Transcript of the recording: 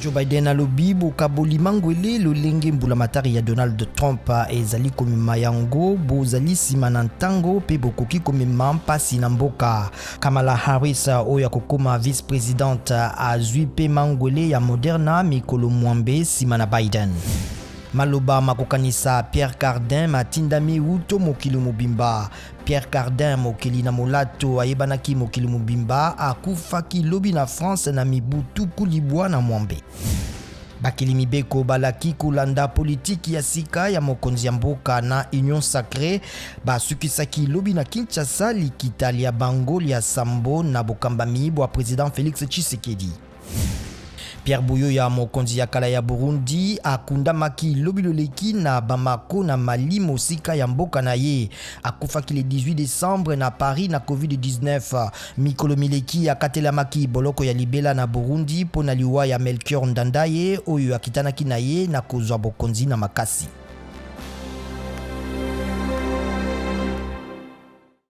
Joe Biden alobi bokaboli mangwele lolenge mbulamatari ya Donald Trump ezali komema yango bozali nsima na ntango mpe bokoki komema mpasi na mboka. Kamala Harris oyo akokoma vice-presidente azwi mpe mangwele ya Moderna mikolo mwambe nsima na Biden. Maloba makokanisa Pierre Cardin matindami wuto mokili mobimba. Pierre Cardin, mokeli na molato ayebanaki mokili mobimba, akufaki lobi na France na mibu 98. Bakeli mibeko balaki kolanda politiki ya sika ya mokonzi ya mboka na Union Sacree. Basukisaki lobi na Kinshasa likita lya bango lya sambo na bokambami bwa president Felix Tshisekedi. Pierre Buyoya, mokonzi ya kala ya Burundi, akundamaki lobi loleki na Bamako na Mali mosika ya mboka na ye. Akufaki le 18 décembre na Paris na Covid-19. Mikolo mileki akatelamaki boloko ya libela na Burundi mpo na liwa ya Melchior Ndandaye oyo akitanaki na ye na kozwa bokonzi na makasi.